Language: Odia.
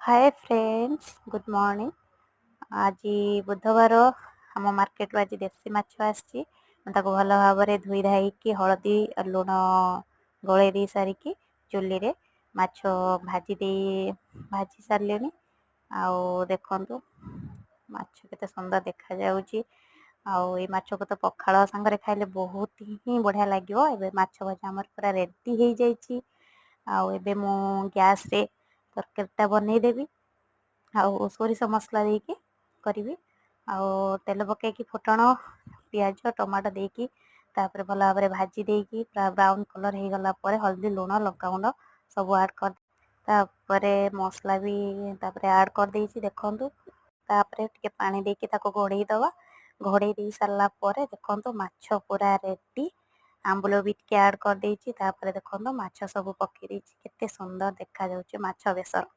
ହାଏ ଫ୍ରେଣ୍ଡସ୍, ଗୁଡ଼୍ ମର୍ଣ୍ଣିଂ। ଆଜି ବୁଧବାର। ଆମ ମାର୍କେଟରୁ ଆଜି ଦେଶୀ ମାଛ ଆସିଛି। ମୁଁ ତାକୁ ଭଲ ଭାବରେ ଧୋଇ ଧାଇକି ହଳଦୀ ଲୁଣ ଗୋଳେଇ ଦେଇ ସାରିକି ଚୁଲିରେ ମାଛ ଭାଜି ଦେଇ ଭାଜି ସାରିଲିଣି। ଆଉ ଦେଖନ୍ତୁ, ମାଛ କେତେ ସୁନ୍ଦର ଦେଖାଯାଉଛି। ଆଉ ଏଇ ମାଛକୁ ତ ପଖାଳ ସାଙ୍ଗରେ ଖାଇଲେ ବହୁତ ହିଁ ବଢ଼ିଆ ଲାଗିବ। ଏବେ ମାଛ ଭଜା ଆମର ପୁରା ରେଡ଼ି ହେଇଯାଇଛି। ଆଉ ଏବେ ମୁଁ ଗ୍ୟାସ୍ରେ ତରକାରୀଟା ବନେଇଦେବି ଆଉ ସୋରିଷ ମସଲା ଦେଇକି କରିବି। ଆଉ ତେଲ ପକେଇକି ଫୁଟଣ, ପିଆଜ, ଟମାଟୋ ଦେଇକି ତାପରେ ଭଲ ଭାବରେ ଭାଜି ଦେଇକି ପୁରା ବ୍ରାଉନ୍ କଲର୍ ହେଇଗଲା ପରେ ହଳଦୀ, ଲୁଣ, ଲଙ୍କାଗୁଣ୍ଡ ସବୁ ଆଡ଼୍ କରି ତାପରେ ମସଲା ବି ତାପରେ ଆଡ଼୍ କରିଦେଇଛି ଦେଖନ୍ତୁ। ତାପରେ ଟିକେ ପାଣି ଦେଇକି ତାକୁ ଘୋଡ଼େଇ ଦେବା। ଘୋଡ଼େଇ ଦେଇ ସାରିଲା ପରେ ଦେଖନ୍ତୁ, ମାଛ ପୁରା ରେଡ଼ି। ଆମ୍ବୁଲ ବି ଟିକେ ଆଡ଼୍ କରିଦେଇଛି। ତାପରେ ଦେଖନ୍ତୁ, ମାଛ ସବୁ ପକେଇ ଦେଇଛି। କେତେ ସୁନ୍ଦର ଦେଖାଯାଉଛି ମାଛ ବେସର।